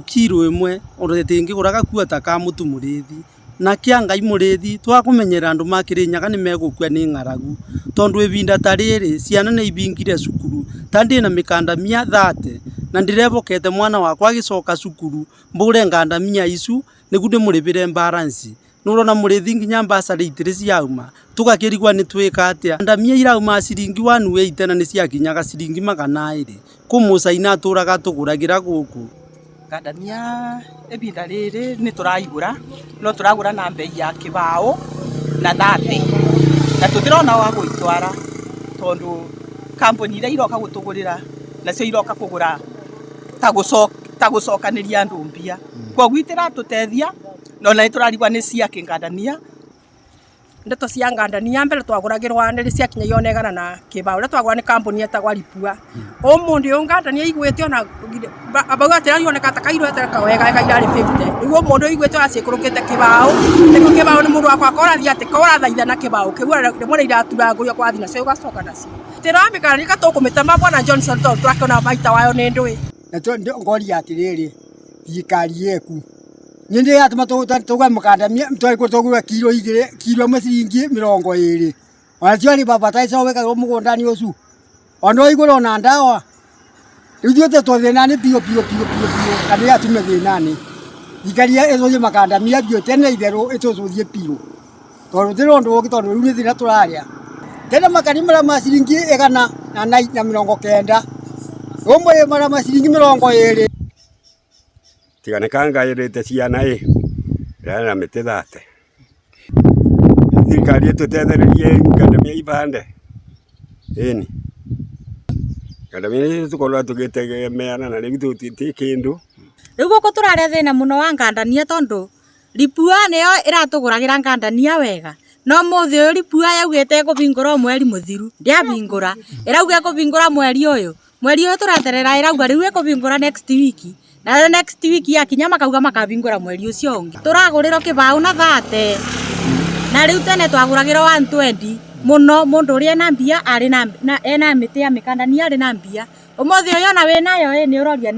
Kiro ĩmwe ona ĩtingĩgũra gakuota ka mũtu mũrĩthi na kĩa Ngai mũrĩthi twakũmenyera andũ ma Kĩrĩnyaga nĩ megũkua nĩ ng'aragu tondũ ibinda ta rĩrĩ ciana nĩ ibingire cukuru ta ndĩna mĩkandamia 30 na ndĩrebokete mwana wakwa agĩcoka cukuru mbũre ngandamia icu nĩguo ndĩmũrĩbĩre balance nũrona mũrĩthi nginya bursary itirĩ ciauma tũgakĩrigwa nĩ twĩka atĩa ndamia irauma ciringi 180 na nĩ ciakinyaga ciringi 200 kũ mũcaina atũraga atũgũragĩra gũkũ. Ngandamia ibinda rĩrĩ nĩ tũraigũra no tũragũra na mbei ya kĩbaũ na 30 na tũtirona wa gũitwara tondũ kambuni iria iroka gũtũgũrĩra nacio iroka kũgũra ta gũcokanĩria andũ mbia koguo itiratũteithia no na nĩ tũrarigwa nĩ ciakĩ ngandamia. Ndeto cia ngandania mbere twagũragĩrwa nĩ ciakinyagia ona igana na kĩbaũ ũrĩa twagũra nĩ kambuni etagwa Ripua ũmũndĩ ũyũ ngandania iguĩte ona bauga atĩ ioneka ta kairwete wega kairarĩ 50 rĩu ũmũndĩ ũyũ iguĩte ona ciĩkũrũkĩte kĩbaũ nĩkĩo kĩbaũ nĩ mũndũ wakwa akorathia atĩ korathaitha na kĩbaũ kĩu rĩmwe nĩ iraturangũrio kwathi nacio ũgacoka nacio tĩramĩkarĩka tũkũmĩtema bwana Johnson tondũ tũrakĩona maita wayo nĩ ndũĩ. Na ngoria atĩrĩrĩ thirikari yeku nĩ ndĩ yatũma tũgũre mũkandamia tũgũre kiro igĩrĩ kiro ĩmwe ciringi 20 ona cio rĩ fertilizer wĩkagĩrwo mũgũnda-inĩ ũcio ona no igũre ona ndawa rĩu ithuĩ twĩ thĩna-inĩ biũ biũ biũ biũ biũ na nĩ yatume thĩna-inĩ thirikari ĩtũrie makandamia biũ tene itherũ ĩtũcũthie biũ tondũ tũtirĩ ũndũ ũngĩ tondũ rĩu nĩ thĩna tũrarĩa tene makani marĩa ma ciringi 190 ũmwe marĩa ma ciringi 20. Tiga nĩ kangaĩrĩte ciana ĩ ndĩrarĩ na mĩtĩ 30 thirikari ĩtũtethererie ngandamia ibande ĩni ngandamia nĩ tũkorwo tũgĩtegemeana na rĩu ti kĩndũ. Rĩu gũkũ tũrarĩa thĩna mũno wa ngandania tondũ Ripua nĩyo ĩratũgũragĩra ngandania wega no mũthĩ ũyũ Ripua yaugĩte ĩkũbingũra o mweri mũthiru ndĩabingũra ĩrauga ĩkũbingũra mweri ũyũ mweri ũyũ tũreterera ĩrauga rĩu ĩkũbingũra next week nayo next week yakinya makauga makabingũra mweri ũcio ũngĩ tũragũrĩrwo kĩbaũ na 30 na rĩu tene twagũragĩrwo 120 mũno mũndũ ũrĩa ena mbia arĩ na ena mĩtĩ ya mĩkandania arĩ na mbia ũmũthĩ ũyũ ona wĩnayo ĩ nĩ ũroria.